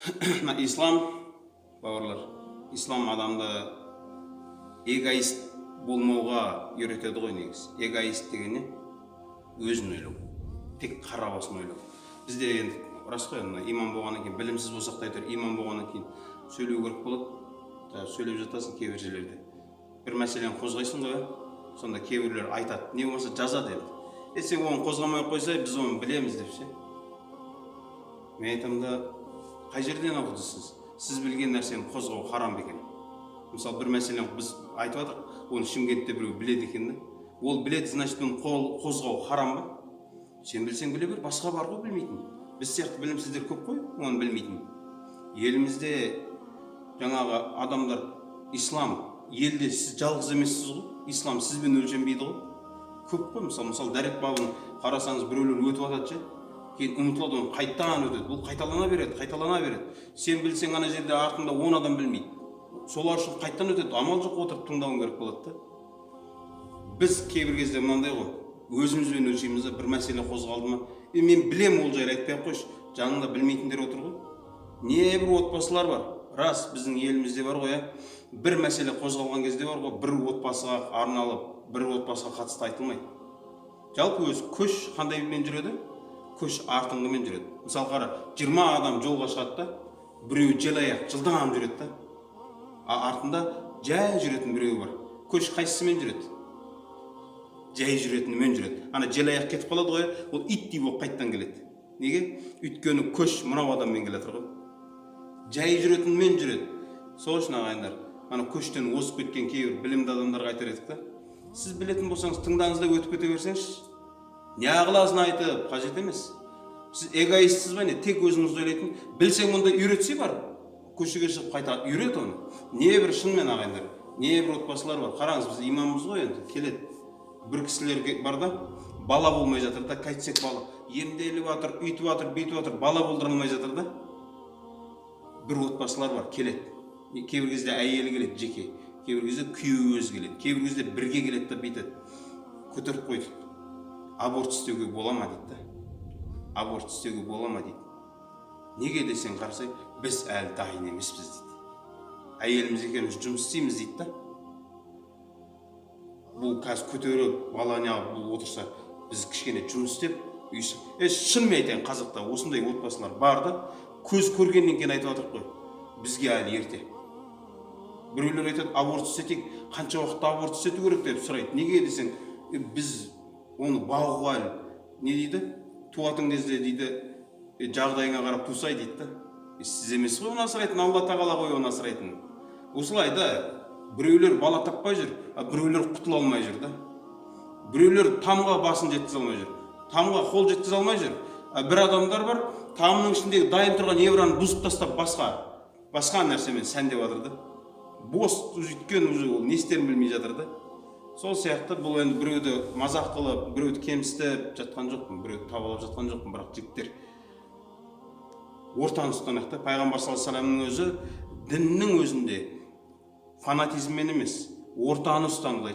Мына ислам, бауырлар, ислам адамды эгоист болмауға үйретеді ғой негізі. Эгоист деген не? Өзін ойлау, тек қара басын ойлау. Бізде енді рас қой, мына имам болғаннан кейін, білімсіз болсақ та, әйтеуір имам болғаннан кейін сөйлеу керек болады да. Сөйлеп жатасың, кейбір жерлерде бір мәселені қозғайсың ғой, иә? Сонда кейбіреулер айтады, не болмаса жазады енді: «Е, сен оны қозғамай ақ қойсай, біз оны білеміз», – деп ше. Мен айтамын да: «Қай жерден оқыдыңыз сіз? Сіз білген нәрсені қозғау харам екен?» Мысалы, бір мәселені біз айтып жатырмық, оны Шымкентте біреу біледі екен да. Ол біледі, значит, оны қозғау харам ба? Сен білсең, біле бер, басқа бар ғой білмейтін. Біз сияқты білімсіздер көп қой оны білмейтін. Елімізде жаңағы адамдар, ислам елде сіз жалғыз емессіз ғой, ислам сізбен өлшенбейді ғой, көп қой. Мысалы, дәрет бабын қарасаңыз, біреулер өтіп жатады ше, кейін ұмытылады, оны қайтадан өтеді. Бұл қайталана береді, қайталана береді. Сен білсең, ана жерде артында 10 адам білмейді, солар үшін қайтадан өтеді. Амал жоқ, отырып тыңдауың керек болады да. Біз кейбір кезде мынандай ғой, өзімізбен өлшейміз да. Бір мәселе қозғалды ма: «Е, мен білемін, ол жайлы айтпай ақ қойшы, жаныңда білмейтіндер отыр ғой». Небір отбасылар бар, рас, біздің елімізде бар ғой, иә. Бір мәселе қозғалған кезде бар ғой, бір отбасыға арналып, бір отбасыға қатысты айтылмайды. Жалпы өзі көш қандаймен жүреді? Көш артыңғымен жүреді. Мысалы, қара, 20 адам жолға шығады да, біреуі желаяқ жылдам жүреді да, а артында жай жүретін біреуі бар. Көш қайсысымен жүреді? Жай жүретінімен жүреді. Ана желаяқ кетіп қалады ғой, иә, ол иттей болып қайтадан келеді. Неге? Өйткені көш мынау адаммен келе жатыр ғой, жай жүретінімен жүреді. Сол үшін, ағайындар, ана көштен озып кеткен кейбір білімді адамдарға айтар едік та: сіз білетін болсаңыз, тыңдаңыз да, өтіп кете берсеңізші, неғыласын айтып қажет емес. Сіз эгоистсіз ба, не, тек өзіңізді ойлайтын? Білсең, онда үйретсе, бар, көшеге шығып, қайта үйрет оны. Небір, шынымен, ағайындар, небір отбасылар бар. Қараңыз, біз имамбыз ғой енді. Келеді бір кісілер бар да, бала болмай жатыр да. Қайтсек, бала емделіп жатыр, үйтіп жатыр, бүйтіп жатыр, бала болдыра алмай жатыр да. Бір отбасылар бар, келеді. Кейбір кезде әйелі келеді жеке, кейбір кезде күйеуі өзі келеді, кейбір кезде бірге келеді да, бүйтеді: «Көтеріп қойдық, аборт істеуге бола ма?» – дейді да. «Аборт істеуге бола ма?» – дейді. Неге десең, қарасай, «Біз әлі дайын емеспіз», – дейді. «Әйеліміз екеуміз жұмыс істейміз», – дейді да. «Бұл қазір көтеріп, бала неғып бұл отырса, біз кішкене жұмыс істеп үй». Е, шынымен айтайын, қазақта осындай отбасылар бар да. Көз көргеннен кейін айтып жатырмық қой, бізге әлі ерте. Біреулер айтады: «Аборт істетейік, қанша уақытта аборт істету керек?» – деп сұрайды. Неге десең, «Е, біз оны бағуға әлі не», – дейді. «Туатын кезде, – дейді, «е, жағдайыңа қарап тусай», – дейді да. Е, сіз емес қой оны асырайтын, Алла Тағала ғой оны асырайтын. Осылай да, біреулер бала таппай жүр, а біреулер құтыла алмай жүр да. Біреулер тамға басын жеткізе алмай жүр, тамға қол жеткізе алмай жүр, а бір адамдар бар, тамның ішіндегі дайын тұрған евроны бұзып тастап, басқа басқа нәрсемен сәндеп жатыр да. Бос, өйткені уже ол не істерін білмей жатыр да. Сол сияқты бұл енді біреуді мазақ қылып, біреуді кемсітіп жатқан жоқпын, біреуді табалап жатқан жоқпын, бірақ, жігіттер, ортаны ұстанайық та. Пайғамбар саллаллаху алейхи өзі діннің өзінде фанатизммен емес, ортаны ұстанды.